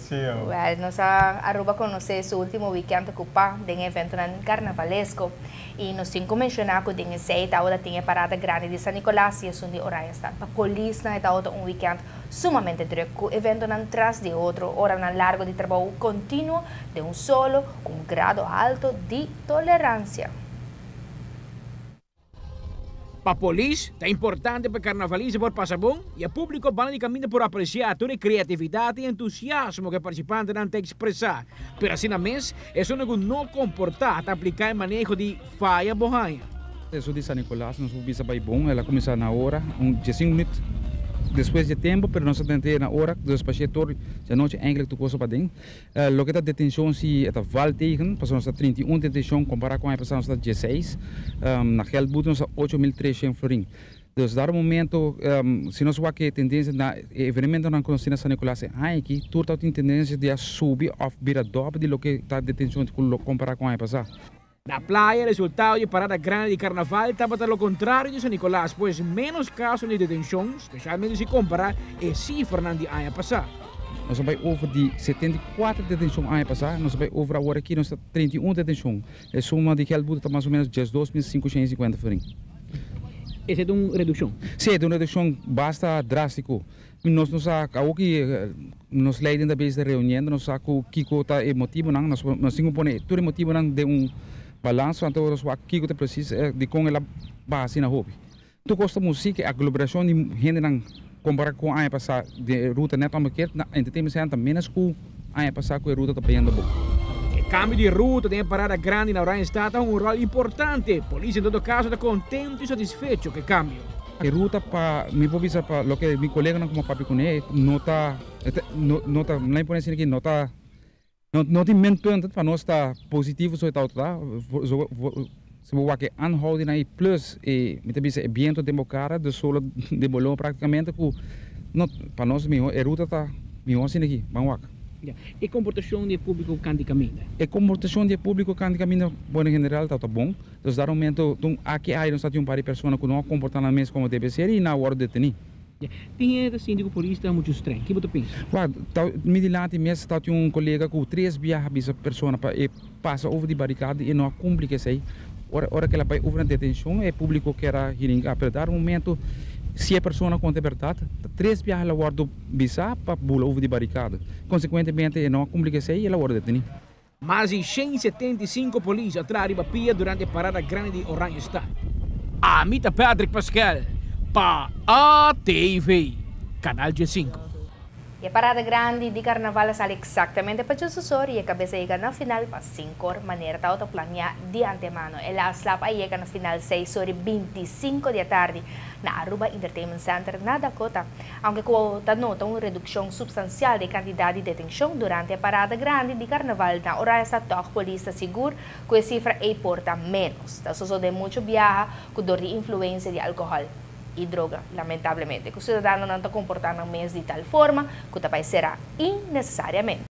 Sí, oh. Well, nos a Aruba conoce su ultimo weekend ocupa den eventonan carnavalesco y nos tin cu menciona cu den esey tabata tin e parada grandi di San Nicolas y esun di Oranjestad. Pa polisnan e tabata un weekend sumamente druk cu eventonan tras di otro, oranan largo di trabou continuo den un solo cu un grado halto di tolerancia. Pa polis, ta importante pa e karnavalista por pasa bon i e públiko banda di kaminda por apresiá tur e kreatividat i entusiasmo ku e partisipantenan ta ekspresá. Pero asina mes, esunnan ku no komportá ta apliká e maneho di faya bo haña. Esun di San Nicolas nos por bisa bai bon, el a kuminsá na ora, un diesinco minuut despues dje tempo, pero nos a tent'é na ora, dus pa shete or djanochi eindelijk tur kos a paden. Loke ta detencion si e ta val tegen, pasobra nos ta 31 detencion compara cu aña pasa nos ta 16, na geldboete nos ta 8300 florin. Dus dado momento si nos wak e tendencia na e evenementonan cu nos tin na San Nicolas e aña aki tur ta tin tendencia di a subi of bira dobbel di loke ta detencion compara cu aña pasa. Na playa resultado di e parada grandi di carnaval tabata lo contrario di San Nicolas, pues menos caso di detencion, specialmente si compara e cifranan di aña pasa. Nos a bai over di 74 detencion aña pasa, nos a bai over awor aki nos ta 31 detencion. E suma di geldboete ta mas o menos 12.550 florin. Esei ta un reduccion? Si, e ta un reduccion basta drastico. Nos no sa awor ki nos leiding ta bezig ta reuniendo, nos sa ku kiko ta e motibonan, nos nos tin ku pone tur e motibonan den un balansa anto nos wak kiko ta presis dikon el a baha asina hopi. Tur kos ta musik, e aglomerashon di hendenan kompara ku aña pasá den e ruta nèt omkeer na Entertainment Center ta ménos ku aña pasá ku e ruta ta bayendo bon. E kambio di ruta den e parada grandi na Oranjestad ta hunga un ròl importante. Polis en todo kaso ta kontentu i satisfecho ku e kambio. E ruta pa mi por bisa pa loke mi koleganan ku mi a papia kuné no ta no ta mi pone asina aki no ta no tin minpunten pa nos ta positivo so e ta ta si bo wak e aanhouding nan i plus e mi ta bisa e biento den bo kara de solo den bo longa praktikamente ku no pa nos miho e ruta ta miho asina aki ban wak. E komportashon di e públiko kanti kaminda. E komportashon di e públiko kanti kaminda bueno en general ta ta bon. Dus dar momento tun aki ai nos ta tin un par di persona ku no a komportá nan mes komo debe ser i nan a wòrdu detení. Tin hende ta sinti ku polis ta muchu streng. Ki bo ta pensa? Wak, ta mi dilanti mes ta tin un kolega ku tres biaha bisa persona pa e pasa over di barikada i e no a kumpli ku esei. Ora ora ku el a bai over na detenshon e públiko kier a hiringa pero dar momento si e persona konta e bèrdat ta tres biaha el a wòrdu bisá pa bula over di barikada. Konsekuentemente e no a kumpli ku esei i el a wòrdu detení. Mas di 175 polis a traha riba pia durante e parada grandi di Oranjestad. Ami ta Patrick Paskel pa ATV, Canal 15. E parada grandi di Carnaval a sali exactamente pa djesusor y e cabes a yega na final pa cincor, manera tabata planea di antemano. E last lap a yega na final seis or y 25 di atardi na Aruba Entertainment Center na Dakota. Aunke ku ta nota un redukshon supstansial di e kantidat di detenshon durante e parada grandi di karnaval na Oranjestad tòg polis ta sigur ku e sifra ei por ta ménos. Ta sosodé muchu biaha ku dor di influensia di alkohòl i droga, lamentablemente, ku siudadanonan ta komportá nan mes di tal forma ku ta bai será innesesariamente.